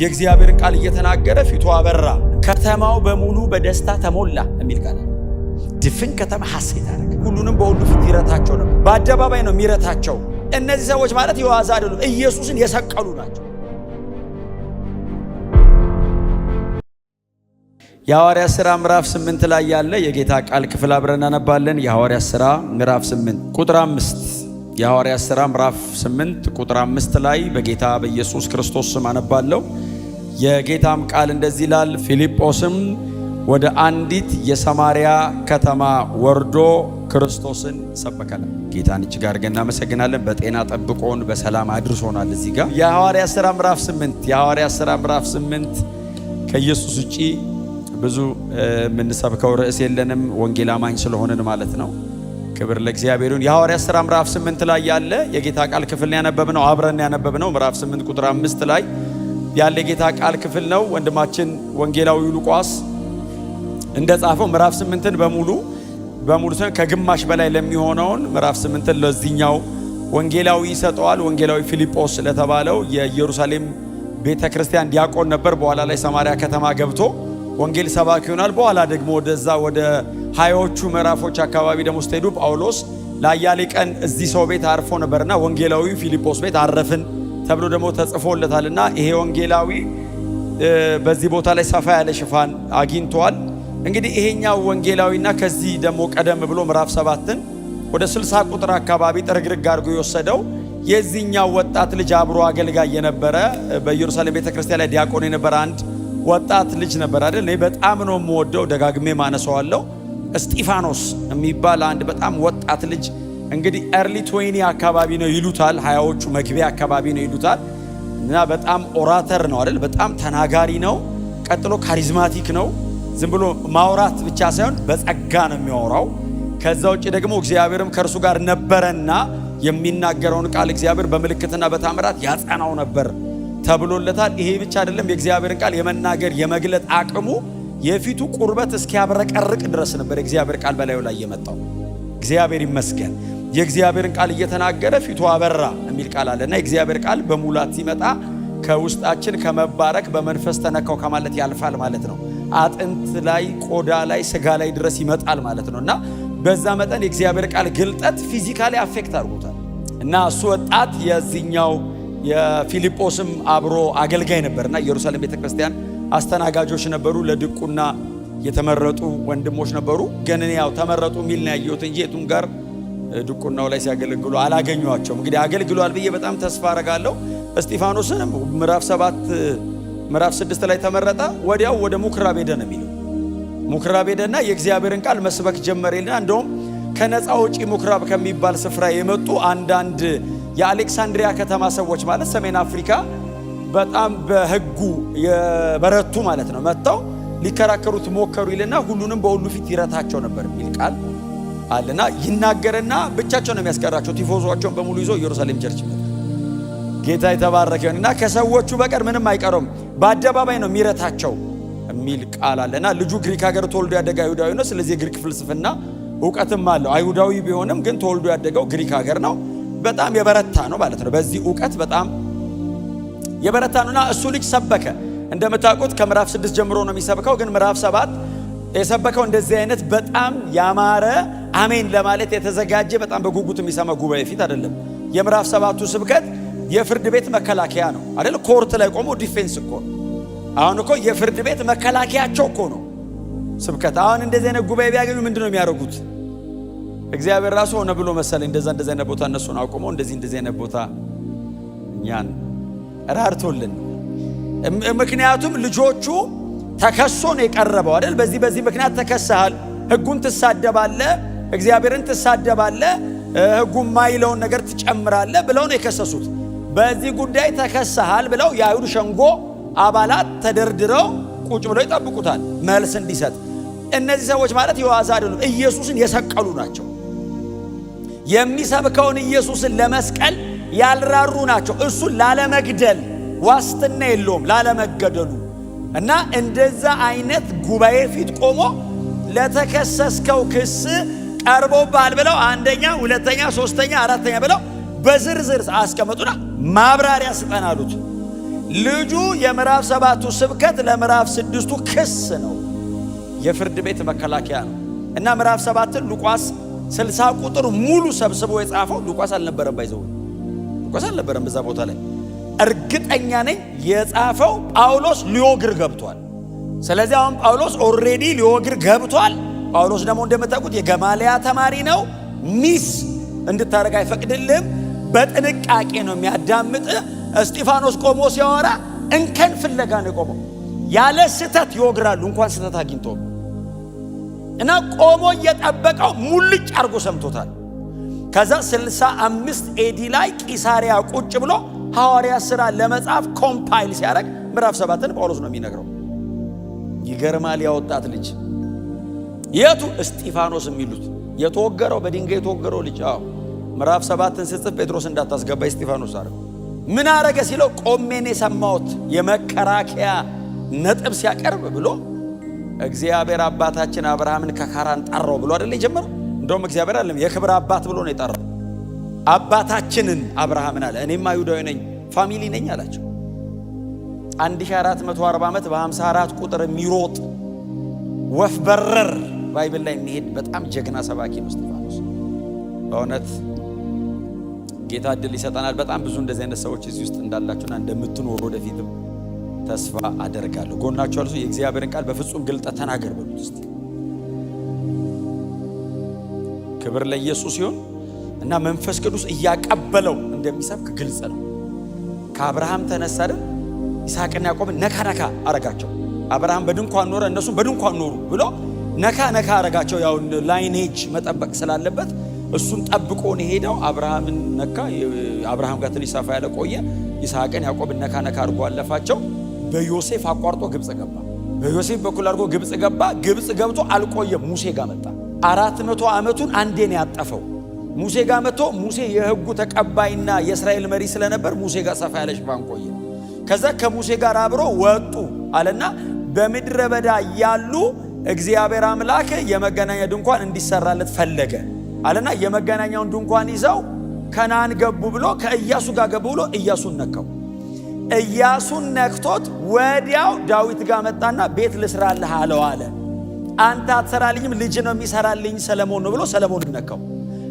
የእግዚአብሔርን ቃል እየተናገረ ፊቱ አበራ፣ ከተማው በሙሉ በደስታ ተሞላ የሚል ቃል። ድፍን ከተማ ሐሴት አደረገ። ሁሉንም በሁሉ ፊት ይረታቸው ነበር። በአደባባይ ነው የሚረታቸው። እነዚህ ሰዎች ማለት የዋዛ አይደሉም፣ ኢየሱስን የሰቀሉ ናቸው። የሐዋርያት ሥራ ምዕራፍ 8 ላይ ያለ የጌታ ቃል ክፍል አብረን እናነባለን። የሐዋርያት ሥራ ምዕራፍ 8 ቁጥር 5፣ የሐዋርያት ሥራ ምዕራፍ 8 ቁጥር 5 ላይ በጌታ በኢየሱስ ክርስቶስ ስም አነባለሁ። የጌታም ቃል እንደዚህ ይላል፣ ፊልጶስም ወደ አንዲት የሰማርያ ከተማ ወርዶ ክርስቶስን ሰበከለ። ጌታን እጅግ አድርገን እናመሰግናለን። በጤና ጠብቆን በሰላም አድርሶናል። እዚህ ጋር የሐዋርያት ሥራ ምዕራፍ 8፣ የሐዋርያት ሥራ ምዕራፍ 8። ከኢየሱስ ውጪ ብዙ የምንሰብከው ርዕስ የለንም፣ ወንጌል አማኝ ስለሆንን ማለት ነው። ክብር ለእግዚአብሔር ይሁን። የሐዋርያት ሥራ ምዕራፍ 8 ላይ ያለ የጌታ ቃል ክፍል ያነበብነው፣ አብረን ያነበብነው ምዕራፍ 8 ቁጥር 5 ላይ ያለ የጌታ ቃል ክፍል ነው። ወንድማችን ወንጌላዊ ሉቃስ እንደጻፈው ምዕራፍ 8ን በሙሉ በሙሉ ከግማሽ በላይ ለሚሆነውን ምዕራፍ 8ን ለዚህኛው ወንጌላዊ ይሰጠዋል። ወንጌላዊ ፊልጶስ ለተባለው የኢየሩሳሌም ቤተ ክርስቲያን ዲያቆን ነበር። በኋላ ላይ ሰማርያ ከተማ ገብቶ ወንጌል ሰባኪ ይሆናል። በኋላ ደግሞ ወደዛ ወደ 20ዎቹ ምዕራፎች አካባቢ ደግሞ ስትሄዱ ጳውሎስ ለአያሌ ቀን እዚህ ሰው ቤት አርፎ ነበርና ወንጌላዊ ፊልጶስ ቤት አረፍን ተብሎ ደግሞ ተጽፎለታልና ይሄ ወንጌላዊ በዚህ ቦታ ላይ ሰፋ ያለ ሽፋን አግኝቷል። እንግዲህ ይሄኛው ወንጌላዊና ከዚህ ደግሞ ቀደም ብሎ ምዕራፍ 7ን ወደ 60 ቁጥር አካባቢ ጥርግርግ አድርጎ የወሰደው የዚህኛው ወጣት ልጅ አብሮ አገልጋይ የነበረ፣ በኢየሩሳሌም ቤተክርስቲያን ላይ ዲያቆን የነበረ አንድ ወጣት ልጅ ነበር አይደል? እኔ በጣም ነው የምወደው፣ ደጋግሜ ማነሳዋለሁ። እስጢፋኖስ የሚባል አንድ በጣም ወጣት ልጅ፣ እንግዲህ early 20 አካባቢ ነው ይሉታል፣ 20ዎቹ መግቢያ አካባቢ ነው ይሉታል። እና በጣም orator ነው አይደል? በጣም ተናጋሪ ነው። ቀጥሎ charismatic ነው። ዝም ብሎ ማውራት ብቻ ሳይሆን በጸጋ ነው የሚያወራው። ከዛ ውጭ ደግሞ እግዚአብሔርም ከእርሱ ጋር ነበረና የሚናገረውን ቃል እግዚአብሔር በምልክትና በታምራት ያጸናው ነበር ተብሎለታል። ይሄ ብቻ አይደለም፣ የእግዚአብሔርን ቃል የመናገር የመግለጥ አቅሙ የፊቱ ቁርበት እስኪያብረቀርቅ ድረስ ነበር የእግዚአብሔር ቃል በላዩ ላይ የመጣው። እግዚአብሔር ይመስገን። የእግዚአብሔርን ቃል እየተናገረ ፊቱ አበራ የሚል ቃል አለና የእግዚአብሔር ቃል በሙላት ሲመጣ ከውስጣችን ከመባረክ፣ በመንፈስ ተነካው ከማለት ያልፋል ማለት ነው። አጥንት ላይ፣ ቆዳ ላይ፣ ስጋ ላይ ድረስ ይመጣል ማለት ነው እና በዛ መጠን የእግዚአብሔር ቃል ግልጠት physically affect አድርጎታል እና እሱ ወጣት የዚህኛው የፊልጶስም አብሮ አገልጋይ ነበርና ኢየሩሳሌም ቤተክርስቲያን አስተናጋጆች ነበሩ። ለድቁና የተመረጡ ወንድሞች ነበሩ። ግን እኔ ያው ተመረጡ የሚል ነው ያየሁት እንጂ የቱም ጋር ድቁናው ላይ ሲያገለግሉ አላገኟቸውም። እንግዲህ አገልግሏል ብዬ በጣም ተስፋ አረጋለሁ። እስጢፋኖስንም ምዕራፍ 7፣ ምዕራፍ 6 ላይ ተመረጠ። ወዲያው ወደ ምኩራብ ሄደ ነው የሚለው። ምኩራብ ሄደና የእግዚአብሔርን ቃል መስበክ ጀመረ ይልና እንደውም ከነፃ ወጪ ምኩራብ ከሚባል ስፍራ የመጡ አንዳንድ የአሌክሳንድሪያ ከተማ ሰዎች፣ ማለት ሰሜን አፍሪካ በጣም በሕጉ የበረቱ ማለት ነው፣ መጥተው ሊከራከሩት ሞከሩ ይልና ሁሉንም በሁሉ ፊት ይረታቸው ነበር የሚል ቃል አለና ይናገርና ብቻቸው ነው የሚያስቀራቸው። ቲፎዞቸውን በሙሉ ይዞ ኢየሩሳሌም church ይመጣል። ጌታ የተባረከ ይሁንና ከሰዎቹ በቀር ምንም አይቀረውም፣ በአደባባይ ነው የሚረታቸው የሚል ቃል አለና ልጁ ግሪክ ሀገር ተወልዶ ያደገ አይሁዳዊ ነው። ስለዚህ የግሪክ ፍልስፍና እውቀትም አለው። አይሁዳዊ ቢሆንም ግን ተወልዶ ያደገው ግሪክ ሀገር ነው። በጣም የበረታ ነው ማለት ነው። በዚህ እውቀት በጣም የበረታ ነውና እሱ ልጅ ሰበከ። እንደምታውቁት ከምዕራፍ 6 ጀምሮ ነው የሚሰብከው። ግን ምዕራፍ 7 የሰበከው እንደዚህ አይነት በጣም ያማረ፣ አሜን ለማለት የተዘጋጀ፣ በጣም በጉጉት የሚሰማ ጉባኤ ፊት አይደለም። የምዕራፍ 7ቱ ስብከት የፍርድ ቤት መከላከያ ነው አይደል? Court ላይ ቆሞ defense እኮ ነው። አሁን እኮ የፍርድ ቤት መከላከያቸው እኮ ነው ስብከት። አሁን እንደዚህ አይነት ጉባኤ ቢያገኙ ምንድን ነው የሚያደርጉት? እግዚአብሔር ራሱ ሆነ ብሎ መሰለኝ እንደዛ አይነት ቦታ እነሱን አቁሞ እንደዚህ እንደዚህ አይነት ቦታ እኛን ራርቶልን። ምክንያቱም ልጆቹ ተከሶ ነው የቀረበው አይደል? በዚህ በዚህ ምክንያት ተከሰሃል፣ ህጉን ትሳደባለህ፣ እግዚአብሔርን ትሳደባለህ፣ ህጉ የማይለውን ነገር ትጨምራለህ ብለው ነው የከሰሱት። በዚህ ጉዳይ ተከሰሃል ብለው የአይሁድ ሸንጎ አባላት ተደርድረው ቁጭ ብለው ይጠብቁታል መልስ እንዲሰጥ። እነዚህ ሰዎች ማለት የዋዛ አይደሉም፣ ኢየሱስን የሰቀሉ ናቸው። የሚሰብከውን ኢየሱስን ለመስቀል ያልራሩ ናቸው። እሱን ላለመግደል ዋስትና የለውም ላለመገደሉ እና እንደዛ አይነት ጉባኤ ፊት ቆሞ ለተከሰስከው ክስ ቀርቦብሃል ብለው አንደኛ፣ ሁለተኛ፣ ሶስተኛ፣ አራተኛ ብለው በዝርዝር አስቀመጡና ማብራሪያ ስጠን አሉት። ልጁ የምዕራፍ 7ቱ ስብከት ለምዕራፍ 6ቱ ክስ ነው፣ የፍርድ ቤት መከላከያ ነው። እና ምዕራፍ 7ን ሉቃስ 60 ቁጥር ሙሉ ሰብስቦ የጻፈው ሉቃስ አልነበረም። By the way ሉቃስ አልነበረም በዛ ቦታ ላይ። እርግጠኛ ነኝ የጻፈው ጳውሎስ ሊወግር ገብቷል። ስለዚህ አሁን ጳውሎስ already ሊወግር ገብቷል። ጳውሎስ ደግሞ እንደምታውቁት የገማልያ ተማሪ ነው። Miss እንድታደርግ አይፈቅድልህም። በጥንቃቄ ነው የሚያዳምጥ። እስጢፋኖስ ቆሞ ሲያወራ እንከን ፍለጋ ነው የቆመው። ያለ ስህተት ይወግራሉ፣ እንኳን ስህተት አግኝቶ። እና ቆሞ እየጠበቀው ሙልጭ አድርጎ ሰምቶታል። ከዛ 65 AD ላይ ቂሳሪያ ቁጭ ብሎ ሐዋርያ ሥራ ለመጻፍ compile ሲያደርግ ምዕራፍ 7ን ጳውሎስ ነው የሚነግረው። ይገርማል። ያወጣት ልጅ የቱ? እስጢፋኖስ የሚሉት የተወገረው፣ በድንጋይ የተወገረው ልጅ። አዎ፣ ምዕራፍ 7ን ስጽፍ ጴጥሮስ እንዳታስገባ እስጢፋኖስ አረገ። ምን አረገ ሲለው ቆሜን የሰማሁት የመከራከያ ነጥብ ሲያቀርብ ብሎ እግዚአብሔር አባታችን አብርሃምን ከካራን ጠራው ብሎ አይደል የጀመረው? እንደውም እግዚአብሔር አይደለም፣ የክብር አባት ብሎ ነው የጠራው። አባታችንን አብርሃምን አለ። እኔም አይሁዳዊ ነኝ፣ family ነኝ አላቸው። 1440 ዓመት በ54 ቁጥር የሚሮጥ ወፍ በረር Bible ላይ የሚሄድ በጣም ጀግና ሰባኪ ነው እስጢፋኖስ። በእውነት ጌታ እድል ይሰጠናል። በጣም ብዙ እንደዚህ አይነት ሰዎች እዚህ ውስጥ እንዳላችሁና እንደምትኖሩ ወደፊትም ተስፋ አደርጋለሁ። ጎናችሁ ያለ ሰው የእግዚአብሔርን ቃል በፍጹም ግልጠት ተናገር በሉት እስቲ። ክብር ለኢየሱስ ይሁን። እና መንፈስ ቅዱስ እያቀበለው እንደሚሰብክ ግልጽ ነው። ከአብርሃም ተነሳ አይደል? ይስሐቅና ያዕቆብን ነካ ነካ አረጋቸው። አብርሃም በድንኳን ኖረ፣ እነሱም በድንኳን ኖሩ ብሎ ነካ ነካ አረጋቸው። ያው lineage መጠበቅ ስላለበት እሱን ጠብቆ ነው የሄደው። አብርሃምን ነካ። አብርሃም ጋር ትንሽ ሰፋ ያለ ቆየ። ይስሐቅን ያዕቆብን ነካ ነካ አድርጎ አለፋቸው። በዮሴፍ አቋርጦ ግብፅ ገባ። በዮሴፍ በኩል አድርጎ ግብፅ ገባ። ግብፅ ገብቶ አልቆየም፣ ሙሴ ጋር መጣ። 400 ዓመቱን አንዴ ነው ያጠፈው። ሙሴ ጋር መጥቶ ሙሴ የሕጉ ተቀባይና የእስራኤል መሪ ስለነበር ሙሴ ጋር ሰፋ ያለ ሽፋን ቆየ። ከዛ ከሙሴ ጋር አብሮ ወጡ አለና በምድረ በዳ ያሉ እግዚአብሔር አምላክ የመገናኛ ድንኳን እንዲሰራለት ፈለገ አለና የመገናኛውን ድንኳን ይዘው ከነዓን ገቡ ብሎ ከኢያሱ ጋር ገቡ ብሎ ኢያሱን ነካው። ኢያሱን ነክቶት ወዲያው ዳዊት ጋር መጣና ቤት ልስራልህ አለው አለ። አንተ አትሰራልኝም፣ ልጅ ነው የሚሰራልኝ ሰለሞን ነው ብሎ ሰለሞንን ነካው።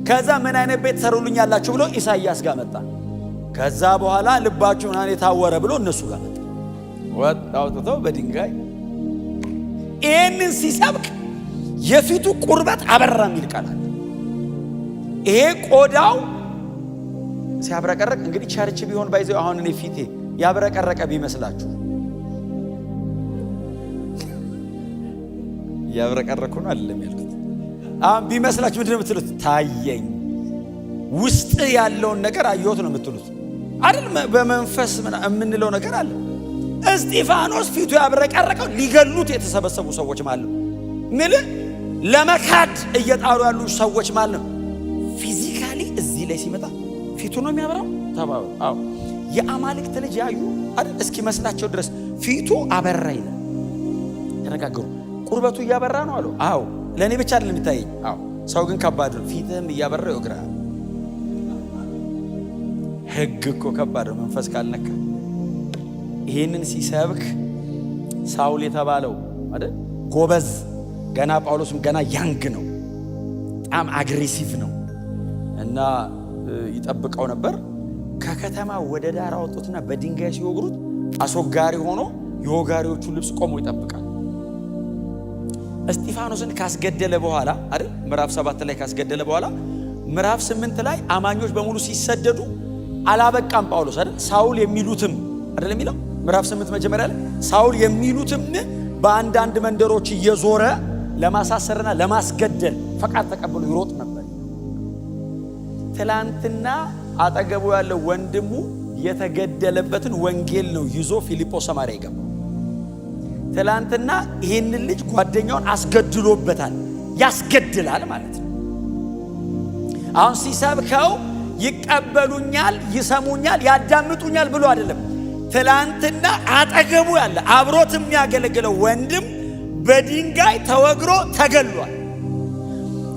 ከዛ ምን አይነት ቤት ትሰሩልኛላችሁ ብሎ ኢሳይያስ ጋር መጣ። ከዛ በኋላ ልባችሁ ምናምን የታወረ ብሎ እነሱ ጋር መጣ። ወጥ አውጥተው በድንጋይ። ይህንን ሲሰብክ የፊቱ ቁርበት አበራ የሚል ቃል አለ። ይሄ ቆዳው ሲያብረቀረቅ እንግዲህ church ቢሆን by the way አሁን እኔ ፊቴ ያብረቀረቀ ቢመስላችሁ እያብረቀረኩ ነው አይደለም ያልኩት። አሁን ቢመስላችሁ ምንድን ነው የምትሉት? ታየኝ፣ ውስጥ ያለውን ነገር አየሁት ነው የምትሉት አይደል? በመንፈስ የምንለው ነገር አለ። እስጢፋኖስ ፊቱ ያብረቀረቀው ሊገሉት የተሰበሰቡ ሰዎች ማለት ነው። ምል ለመካድ እየጣሩ ያሉ ሰዎች ማለት ነው። Physically እዚህ ላይ ሲመጣ ፊቱ ነው የሚያበራው። ተባሉ። አዎ፣ የአማልክት ልጅ ያዩ አይደል እስኪመስላቸው ድረስ ፊቱ አበራ ይላል። ተነጋገሩ። ቁርበቱ እያበራ ነው አሉ። አዎ፣ ለእኔ ብቻ አይደለም የሚታየኝ። አዎ፣ ሰው ግን ከባድ ነው። ፊትህም እያበራ ይወግራል። ህግ እኮ ከባድ ነው መንፈስ ካልነካ። ይህንን ሲሰብክ ሳውል የተባለው አይደል ጎበዝ፣ ገና ጳውሎስም ገና young ነው፣ በጣም aggressive ነው እና ይጠብቀው ነበር። ከከተማ ወደ ዳር አወጡትና በድንጋይ ሲወግሩት አስወጋሪ ሆኖ የወጋሪዎቹን ልብስ ቆሞ ይጠብቃል። እስጢፋኖስን ካስገደለ በኋላ አይደል ምዕራፍ 7 ላይ ካስገደለ በኋላ ምዕራፍ 8 ላይ አማኞች በሙሉ ሲሰደዱ አላበቃም ጳውሎስ አይደል፣ ሳውል የሚሉትም አይደል የሚለው ምዕራፍ 8 መጀመሪያ ላይ ሳውል የሚሉትም በአንዳንድ መንደሮች እየዞረ ለማሳሰርና ለማስገደል ፈቃድ ተቀብሎ ይሮጥ ነበር። ትላንትና አጠገቡ ያለው ወንድሙ የተገደለበትን ወንጌል ነው ይዞ ፊልጶስ ሰማርያ የገባው። ትላንትና ይህንን ልጅ ጓደኛውን አስገድሎበታል። ያስገድላል ማለት ነው። አሁን ሲሰብከው ይቀበሉኛል፣ ይሰሙኛል፣ ያዳምጡኛል ብሎ አይደለም። ትላንትና አጠገቡ ያለ አብሮት የሚያገለግለው ወንድም በድንጋይ ተወግሮ ተገሏል።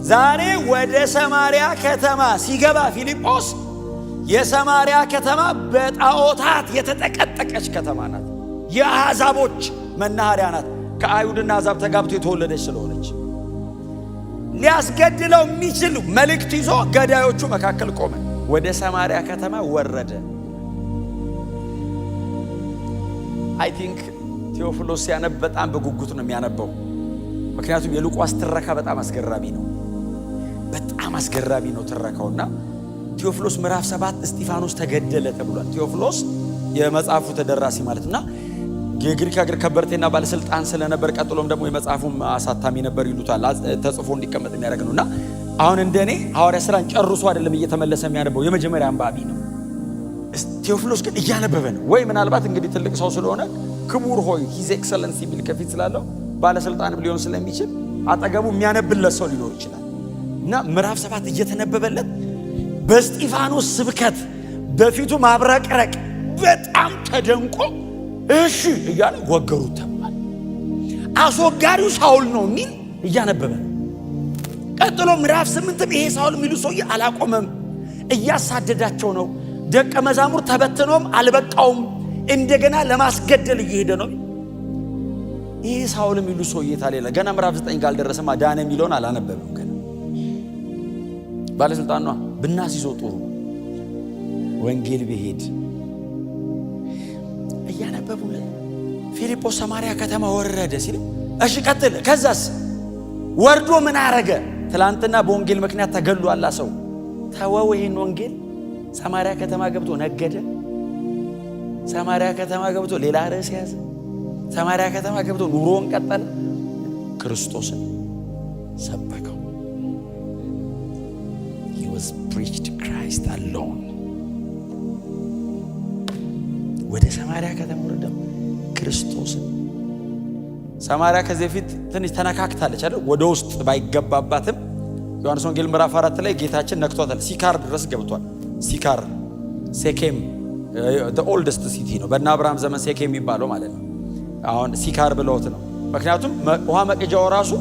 ዛሬ ወደ ሰማርያ ከተማ ሲገባ ፊልጶስ የሰማርያ ከተማ በጣዖታት የተጠቀጠቀች ከተማ ናት። የአሕዛቦች መናኸሪያ ናት። ከአይሁድና አሕዛብ ተጋብቶ የተወለደች ስለሆነች ሊያስገድለው የሚችል መልእክት ይዞ ገዳዮቹ መካከል ቆመ። ወደ ሰማርያ ከተማ ወረደ። I think ቴዎፍሎስ ሲያነብ በጣም በጉጉት ነው የሚያነበው። ምክንያቱም የሉቃስ ትረካ በጣም አስገራሚ ነው። በጣም አስገራሚ ነው ትረካውና ቴዎፍሎስ ምዕራፍ 7 እስጢፋኖስ ተገደለ ተብሏል። ቴዎፍሎስ የመጽሐፉ ተደራሲ ማለት እና የግሪክ ሀገር ከበርቴና ባለስልጣን ስለነበር ቀጥሎም ደግሞ የመጽሐፉም አሳታሚ ነበር ይሉታል። ተጽፎ እንዲቀመጥ የሚያደርግ ነው እና አሁን እንደኔ ሐዋርያ ስራን ጨርሶ አይደለም እየተመለሰ የሚያነበው፣ የመጀመሪያ አንባቢ ነው። ቴዎፍሎስ ግን እያነበበ ነው። ወይ ምናልባት እንግዲህ ትልቅ ሰው ስለሆነ ክቡር ሆይ፣ His Excellency የሚል ከፊት ስላለው ባለስልጣንም ሊሆን ስለሚችል አጠገቡ የሚያነብለት ሰው ሊኖር ይችላል እና ምዕራፍ 7 እየተነበበለት በእስጢፋኖስ ስብከት በፊቱ ማብረቅረቅ በጣም ተደንቆ እሺ እያለ ወገሩት ተብሏል። አስወጋሪው ሳውል ነው የሚል እያነበበ ነው። ቀጥሎ ምዕራፍ 8ም ይሄ ሳውል የሚሉ ሰውዬ አላቆመም፣ እያሳደዳቸው ነው። ደቀ መዛሙር ተበትኖም አልበቃውም፣ እንደገና ለማስገደል እየሄደ ነው። ይሄ ሳውል የሚሉ ሰውዬ ታሌላ ገና ምዕራፍ 9 ጋር አልደረሰም። ዳነ የሚለውን አላነበበም ገና። ባለስልጣኗ ብናስይዘው ጥሩ ወንጌል ቢሄድ እያነበቡለት ፊልጶስ ሰማርያ ከተማ ወረደ ሲል እሺ ቀጥል። ከዛስ ወርዶ ምን አረገ? ትላንትና በወንጌል ምክንያት ተገሏላ ሰው ተወው። ይህን ወንጌል ሰማርያ ከተማ ገብቶ ነገደ። ሰማርያ ከተማ ገብቶ ሌላ ርዕስ ያዘ። ሰማርያ ከተማ ገብቶ ኑሮውን ቀጠለ። ክርስቶስን ሰበከው። He was preached Christ alone። ወደ ሰማርያ ከተማ ወረደ፣ ክርስቶስን። ሰማርያ ከዚህ በፊት ትንሽ ተነካክታለች አይደል? ወደ ውስጥ ባይገባባትም ዮሐንስ ወንጌል ምዕራፍ 4 ላይ ጌታችን ነክቷታል። ሲካር ድረስ ገብቷል። ሲካር ሴኬም oldest city ነው። በእነ አብርሃም ዘመን ሴኬም የሚባለው ማለት ነው። አሁን ሲካር ብለውት ነው። ምክንያቱም ውሃ መቅጃው ራሱ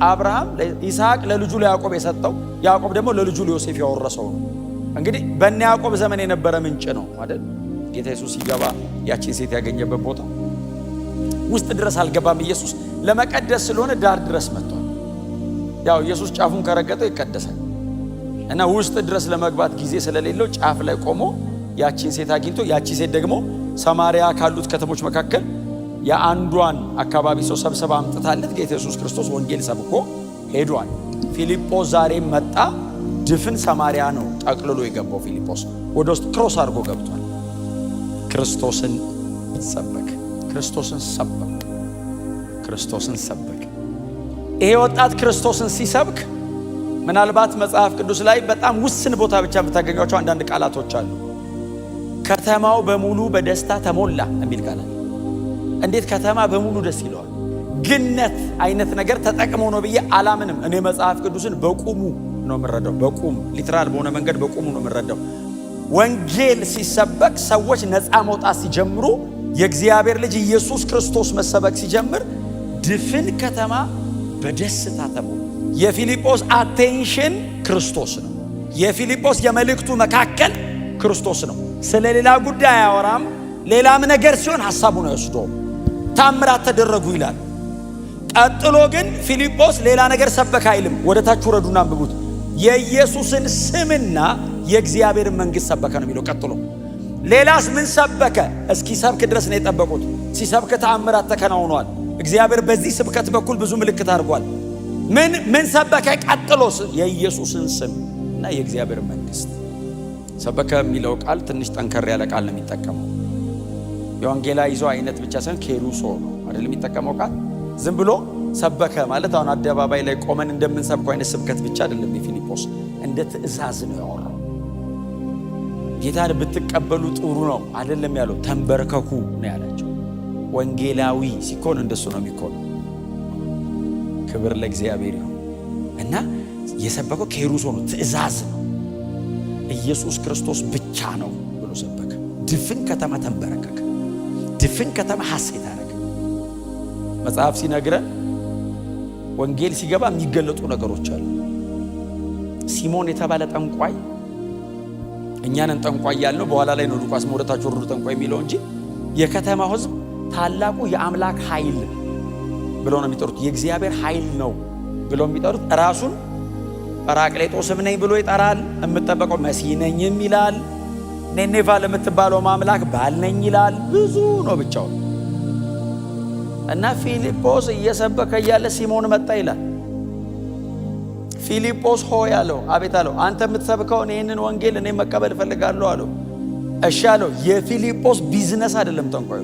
አብርሃም ይስሐቅ ለልጁ ለያዕቆብ የሰጠው፣ ያዕቆብ ደግሞ ለልጁ ለዮሴፍ ያወረሰው ነው። እንግዲህ በእነ ያዕቆብ ዘመን የነበረ ምንጭ ነው አይደል? ጌታ ኢየሱስ ሲገባ ያቺን ሴት ያገኘበት ቦታ ውስጥ ድረስ አልገባም። ኢየሱስ ለመቀደስ ስለሆነ ዳር ድረስ መጥቷል። ያው ኢየሱስ ጫፉን ከረገጠው ይቀደሳል እና ውስጥ ድረስ ለመግባት ጊዜ ስለሌለው ጫፍ ላይ ቆሞ ያቺን ሴት አግኝቶ፣ ያቺ ሴት ደግሞ ሰማሪያ ካሉት ከተሞች መካከል የአንዷን አካባቢ ሰው ሰብስባ አምጥታለት ጌታ ኢየሱስ ክርስቶስ ወንጌል ሰብኮ ሄዷል። ፊልጶስ ዛሬም መጣ። ድፍን ሰማሪያ ነው ጠቅልሎ የገባው። ፊልጶስ ወደ ውስጥ cross አድርጎ ገብቷል። ክርስቶስን ሰበክ፣ ክርስቶስን ሰበክ፣ ክርስቶስን ሰበክ። ይሄ ወጣት ክርስቶስን ሲሰብክ ምናልባት መጽሐፍ ቅዱስ ላይ በጣም ውስን ቦታ ብቻ የምታገኟቸው አንዳንድ ቃላቶች አሉ። ከተማው በሙሉ በደስታ ተሞላ የሚል ቃል አለ። እንዴት ከተማ በሙሉ ደስ ይለዋል? ግነት አይነት ነገር ተጠቅሞ ነው ብዬ አላምንም። እኔ መጽሐፍ ቅዱስን በቁሙ ነው የምረዳው። በቁም literal በሆነ መንገድ በቁሙ ነው የምረዳው። ወንጌል ሲሰበክ ሰዎች ነፃ መውጣት ሲጀምሩ፣ የእግዚአብሔር ልጅ ኢየሱስ ክርስቶስ መሰበክ ሲጀምር ድፍን ከተማ በደስታ ተሞላ። የፊልጶስ attention ክርስቶስ ነው። የፊልጶስ የመልእክቱ መካከል ክርስቶስ ነው። ስለ ሌላ ጉዳይ አያወራም። ሌላም ነገር ሲሆን ሐሳቡን አይወስደውም። ታምራት ተደረጉ ይላል። ቀጥሎ ግን ፊልጶስ ሌላ ነገር ሰበከ አይልም። ወደ ታች ውረዱና አንብቡት። የኢየሱስን ስምና የእግዚአብሔርን መንግሥት ሰበከ ነው የሚለው። ቀጥሎ ሌላስ ምን ሰበከ? እስኪ ሰብክ ድረስ ነው የጠበቁት። ሲሰብክ ተአምራት ተከናውኗል። እግዚአብሔር በዚህ ስብከት በኩል ብዙ ምልክት አድርጓል። ምን ምን ሰበከ? ቀጥሎስ የኢየሱስን ስም እና የእግዚአብሔር መንግሥት ሰበከ የሚለው ቃል ትንሽ ጠንከር ያለ ቃል ነው የሚጠቀመው። የወንጌላይዞ አይነት ብቻ ሳይሆን ኬሩሶ ነው አይደል የሚጠቀመው ቃል። ዝም ብሎ ሰበከ ማለት አሁን አደባባይ ላይ ቆመን እንደምንሰብከው አይነት ስብከት ብቻ አይደለም። የፊልጶስ እንደ ትእዛዝ ነው ያወራው። ጌታን ብትቀበሉ ጥሩ ነው አይደለም ያለው፣ ተንበርከኩ ነው ያላቸው። ወንጌላዊ ሲኮን እንደሱ ነው የሚኮን። ክብር ለእግዚአብሔር ይሁን እና የሰበከው ኬሩሶ ነው፣ ትእዛዝ ነው። ኢየሱስ ክርስቶስ ብቻ ነው ብሎ ሰበከ። ድፍን ከተማ ተንበረከከ። ድፍን ከተማ ሐሴት አደረገ። መጽሐፍ ሲነግረን ወንጌል ሲገባ የሚገለጡ ነገሮች አሉ። ሲሞን የተባለ ጠንቋይ እኛንን ጠንቋይ ያልነው በኋላ ላይ ነው ሉቃስ ወደታች ወርዱ ጠንቋይ የሚለው እንጂ የከተማው ሕዝብ ታላቁ የአምላክ ኃይል ብለው ነው የሚጠሩት። የእግዚአብሔር ኃይል ነው ብለው የሚጠሩት። ራሱን ጰራቅሌጦስም ነኝ ብሎ ይጠራል። የምጠበቀው መሲህ ነኝም ይላል። ኔኔቫ ለምትባለው አምላክ ባል ነኝ ይላል። ብዙ ነው ብቻውን። እና ፊልጶስ እየሰበከ እያለ ሲሞን መጣ ይላል። ፊልጶስ ሆይ አለው። አቤት አለው። አንተ የምትሰብከውን ይህንን ወንጌል እኔ መቀበል እፈልጋለሁ አለው። እሺ አለው። የፊልጶስ ቢዝነስ አይደለም ጠንቋዩ።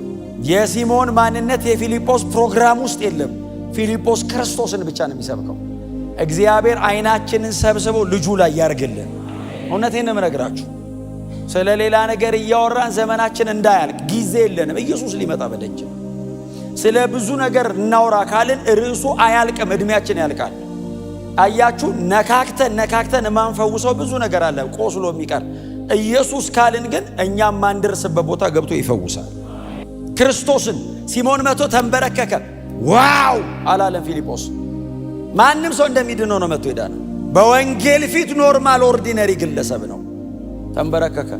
የሲሞን ማንነት የፊልጶስ ፕሮግራም ውስጥ የለም። ፊልጶስ ክርስቶስን ብቻ ነው የሚሰብከው። እግዚአብሔር አይናችንን ሰብስቦ ልጁ ላይ ያርግልን። እውነቴን ነው የምነግራችሁ። ስለ ሌላ ነገር እያወራን ዘመናችን እንዳያልቅ ጊዜ የለንም። ኢየሱስ ሊመጣ በደጅ ነው። ስለ ብዙ ነገር እናውራ ካልን ርዕሱ አያልቅም፣ እድሜያችን ያልቃል። አያችሁ፣ ነካክተን ነካክተን የማንፈውሰው ብዙ ነገር አለ ቆስሎ የሚቀር። ኢየሱስ ካልን ግን እኛም ማንደርስበት ቦታ ገብቶ ይፈውሳል። ክርስቶስን ሲሞን መቶ ተንበረከከ። Wow አላለም ፊልጶስ። ማንም ሰው እንደሚድነው ነው መቶ ሄዳ ነው። በወንጌል ፊት normal ordinary ግለሰብ ነው። ተንበረከከ፣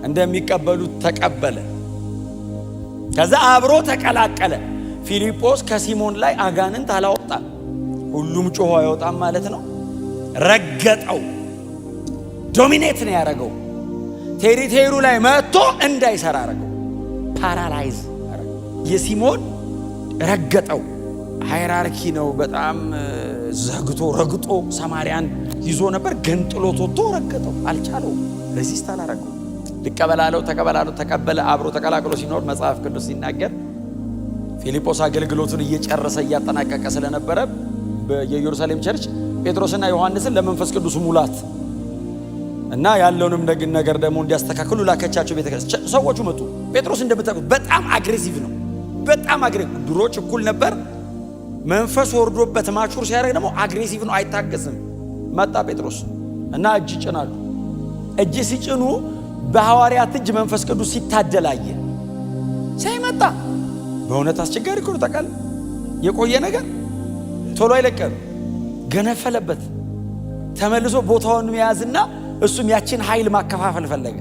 እንደሚቀበሉት ተቀበለ። ከዛ አብሮ ተቀላቀለ። ፊልጶስ ከሲሞን ላይ አጋንንት አላወጣም። ሁሉም ጮሆ አይወጣም ማለት ነው። ረገጠው፣ dominate ነው ያደረገው። Territory ው ላይ መጥቶ እንዳይሰራ አረገው። Paralyze አረገው። የሲሞን ረገጠው። Hierarchy ነው በጣም ዘግቶ ረግጦ ሰማርያን ይዞ ነበር። ገንጥሎ ወጥቶ ረገጠው። አልቻለውም። Resist አላረገው። ልቀበላለው ተቀበላለው ተቀበለ። አብሮ ተቀላቅሎ ሲኖር መጽሐፍ ቅዱስ ሲናገር ፊልጶስ አገልግሎቱን እየጨረሰ እያጠናቀቀ ስለነበረ የኢየሩሳሌም church ጴጥሮስና ዮሐንስን ለመንፈስ ቅዱስ ሙላት እና ያለውንም ነገር ደግሞ እንዲያስተካክሉ ላከቻቸው። ቤተክርስቲያን ሰዎቹ መጡ። ጴጥሮስ እንደምታውቁት በጣም aggressive ነው። በጣም aggressive ድሮ ችኩል ነበር። መንፈስ ወርዶበት mature ሲያደርግ ደግሞ aggressive ነው፣ አይታገስም። መጣ ጴጥሮስ እና እጅ ይጭናሉ። እጅ ሲጭኑ በሐዋርያት እጅ መንፈስ ቅዱስ ሲታደላየ ሳይመጣ በእውነት አስቸጋሪ እኮ ነው ታውቃለህ። የቆየ ነገር ቶሎ አይለቀም። ገነፈለበት። ተመልሶ ቦታውን መያዝና እሱም ያችን ኃይል ማከፋፈል ፈለገ።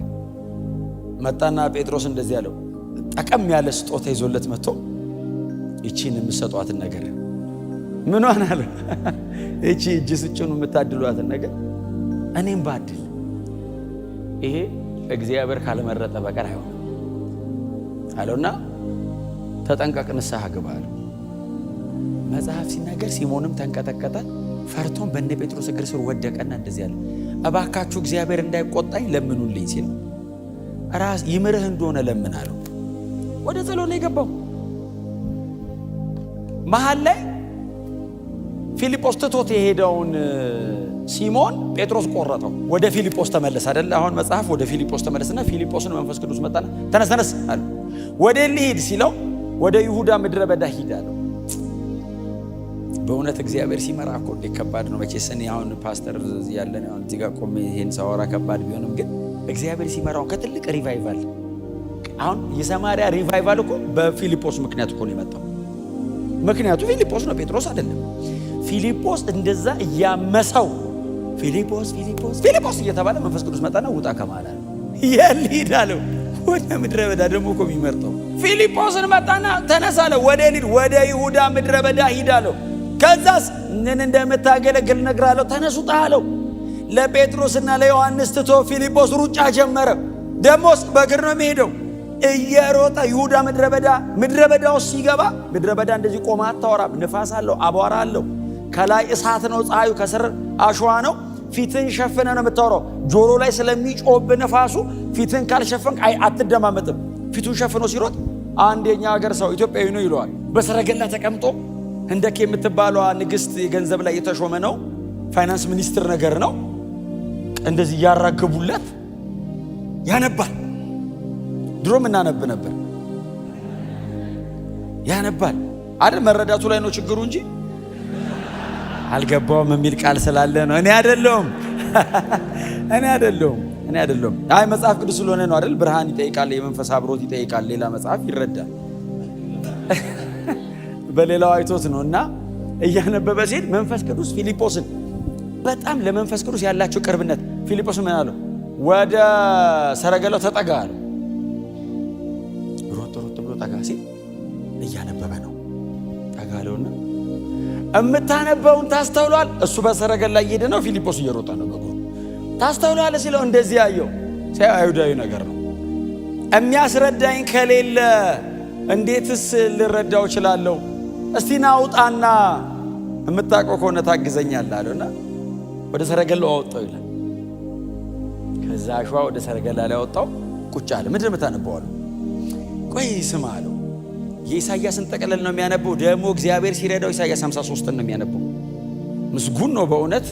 መጣና ጴጥሮስ እንደዚህ ያለው ጠቀም ያለ ስጦታ ይዞለት መጥቶ ይቺን የምሰጧትን ነገር ምኗን አለ ይቺ እጅ ስጭኑ የምታድሏትን ነገር እኔም ባድል ይሄ እግዚአብሔር ካልመረጠ በቀር አይሆንም አለውና ተጠንቀቅ፣ ንስሐ ግባ አለው። መጽሐፍ ሲናገር ሲሞንም ተንቀጠቀጠ፣ ፈርቶም በእነ ጴጥሮስ እግር ስር ወደቀና እንደዚህ አለ፣ እባካችሁ እግዚአብሔር እንዳይቆጣኝ ለምኑልኝ ሲል ራስ ይምርህ እንደሆነ ለምን አለው። ወደ ጸሎት ነው የገባው። መሀል ላይ ፊልጶስ ትቶት የሄደውን ሲሞን ጴጥሮስ ቆረጠው። ወደ ፊልጶስ ተመለሰ አይደለ? አሁን መጽሐፍ ወደ ፊልጶስ ተመለሰና ፊልጶስን መንፈስ ቅዱስ መጣና ተነስ ተነስ አለ። ወደ ልሂድ ሲለው ወደ ይሁዳ ምድረ በዳ ሂድ አለው። በእውነት እግዚአብሔር ሲመራ እኮ እንዴት ከባድ ነው። መቼስ እኔ አሁን ፓስተር ያለን አሁን እዚህ ጋር ቆሜ ይሄን ሳወራ ከባድ ቢሆንም ግን እግዚአብሔር ሲመራው ከትልቅ revival አሁን የሰማርያ revival እኮ በፊልጶስ ምክንያት እኮ ነው የመጣው። ምክንያቱ ፊልጶስ ነው፣ ጴጥሮስ አይደለም። ፊልጶስ እንደዛ እያመሰው ፊልጶስ ፊልጶስ ፊልጶስ እየተባለ መንፈስ ቅዱስ መጣና ውጣ ከማለ የልሂድ አለው። ወደ ምድረ በዳ ደግሞ እኮ የሚመርጠው ፊልጶስን መጣና ተነሳ አለው። ወደ ሊድ ወደ ይሁዳ ምድረ በዳ ሂድ አለው። ከዛስ ምን እንደምታገለግል እነግርሃለሁ፣ ተነሱ ውጣ አለው። ለጴጥሮስና ለዮሐንስ ትቶ ፊልጶስ ሩጫ ጀመረ። ደሞስ በእግር ነው የሚሄደው እየሮጠ ይሁዳ ምድረ በዳ ምድረ በዳ ውስጥ ሲገባ ምድረ በዳ እንደዚህ ቆማ አታወራም። ንፋስ አለው፣ አቧራ አለው። ከላይ እሳት ነው ፀሐዩ፣ ከስር አሸዋ ነው። ፊትን ሸፍነ ነው የምታወራው። ጆሮ ላይ ስለሚጮህብ ነፋሱ ፊትን ካልሸፈንክ አይ አትደማመጥም። ፊቱን ሸፍኖ ሲሮጥ አንድ የኛ ሀገር ሰው ኢትዮጵያዊ ነው ይለዋል። በሰረገላ ተቀምጦ ህንደኬ የምትባለዋ ንግስት የገንዘብ ላይ የተሾመ ነው፣ ፋይናንስ ሚኒስትር ነገር ነው። እንደዚህ እያራገቡለት ያነባል። ድሮም እናነብ ነበር። ያነባል አይደል? መረዳቱ ላይ ነው ችግሩ እንጂ አልገባውም የሚል ቃል ስላለ ነው። እኔ አይደለሁም እኔ አይደለሁም እኔ አይደለሁም። አይ መጽሐፍ ቅዱስ ስለሆነ ነው አይደል? ብርሃን ይጠይቃል፣ የመንፈስ አብሮት ይጠይቃል። ሌላ መጽሐፍ ይረዳል። በሌላው አይቶት ነው። እና እያነበበ ሲሄድ መንፈስ ቅዱስ ፊልጶስን በጣም ለመንፈስ ቅዱስ ያላቸው ቅርብነት ፊልጶስ ምን አለው? ወደ ሰረገላው ተጠጋ አለው። ሮጥ ሮጥ ብሎ ጠጋ ሲል እያነበበ ነው። ጠጋ አለውና እምታነበውን ታስተውሏል። እሱ በሰረገላ እየሄደ ነው፣ ፊልጶስ እየሮጠ ነው በእግሩ። ታስተውሏል ሲለው እንደዚህ ያየው ሲያየው አይሁዳዊ ነገር ነው። የሚያስረዳኝ ከሌለ እንዴትስ ልረዳው እችላለሁ? እስቲ ና ውጣና የምታውቀው ከሆነ ታግዘኛለህ አለውና ወደ ሰረገላው አወጣው ይላል። ከዛ አሸዋ ወደ ሰረገላ ላይ አወጣው፣ ቁጭ አለ። ምንድን ነው የምታነበው አለው። ቆይ ስማ አለው። የኢሳያስን ጠቅለል ነው የሚያነበው። ደግሞ እግዚአብሔር ሲረዳው ኢሳያስ 53ን ነው የሚያነበው። ምስጉን ነው በእውነት።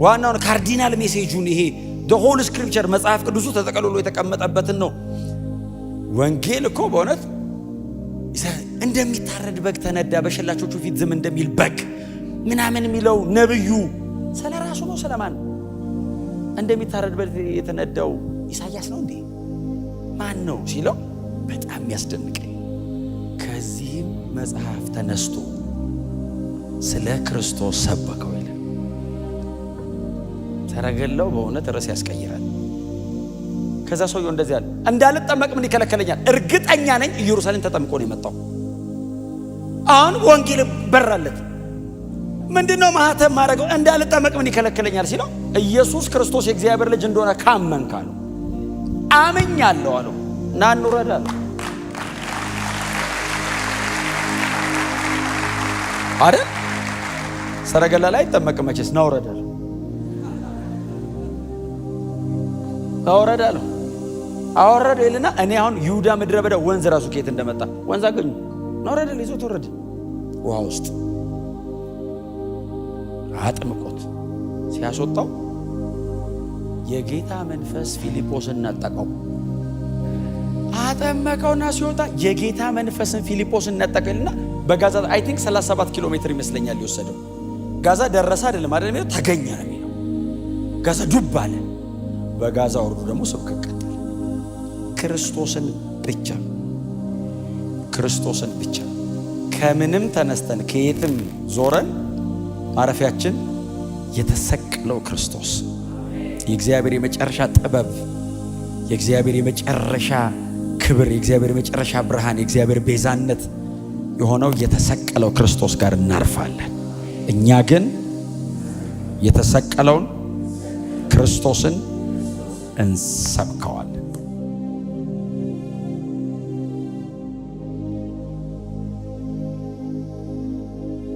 ዋናውን cardinal message ኡን ይሄ whole scripture መጽሐፍ ቅዱሱ ተጠቅልሎ የተቀመጠበትን ነው። ወንጌል እኮ በእውነት እንደሚታረድ በግ ተነዳ፣ በሸላቾቹ ፊት ዝም እንደሚል በግ ምናምን የሚለው ነብዩ ስለ ራሱ ነው ስለማን? እንደሚታረድ በግ የተነዳው ኢሳያስ ነው እንዴ? ማን ነው ሲለው በጣም የሚያስደንቀኝ ከዚህም መጽሐፍ ተነስቶ ስለ ክርስቶስ ሰበከው ይላል። ሰረገላው በእውነት ርዕስ ያስቀይራል። ከዛ ሰውየው እንደዚህ አለ፣ እንዳልጠመቅ ምን ይከለከለኛል? እርግጠኛ ነኝ ኢየሩሳሌም ተጠምቆ ነው የመጣው። አሁን ወንጌል በራለት። ምንድነው ማህተም ማድረገው? እንዳልጠመቅ ምን ይከለክለኛል ሲለው ኢየሱስ ክርስቶስ የእግዚአብሔር ልጅ እንደሆነ ካመንክ አለው። አምኛለሁ አለው። ና እንውረድ አለው። አይደል? ሰረገላ ላይ አይጠመቅም መቼስ። ና ውረድ አለው። ና ውረድ አለው። አወረደው ይልና እኔ አሁን ይሁዳ ምድረ በዳ ወንዝ ራሱ ከየት እንደመጣ ወንዝ አገኙ። ና ውረድ አለ። ይዞት ወረደ ውሃ ውስጥ አጥምቆት ሲያስወጣው የጌታ መንፈስ ፊልጶስን ነጠቀው። አጠመቀውና ሲወጣ የጌታ መንፈስን ፊልጶስን ነጠቀልና በጋዛ I think 37 ኪሎ ሜትር ይመስለኛል የወሰደው። ጋዛ ደረሰ አይደለም አይደለም የሚለው ተገኘ ነው የሚለው። ጋዛ ዱብ አለ። በጋዛ ወርዶ ደግሞ ስብከት ቀጠለ። ክርስቶስን ብቻ፣ ክርስቶስን ብቻ። ከምንም ተነስተን ከየትም ዞረን ማረፊያችን የተሰቀለው ክርስቶስ፣ የእግዚአብሔር የመጨረሻ ጥበብ፣ የእግዚአብሔር የመጨረሻ ክብር፣ የእግዚአብሔር የመጨረሻ ብርሃን፣ የእግዚአብሔር ቤዛነት የሆነው የተሰቀለው ክርስቶስ ጋር እናርፋለን። እኛ ግን የተሰቀለውን ክርስቶስን እንሰብከዋለን።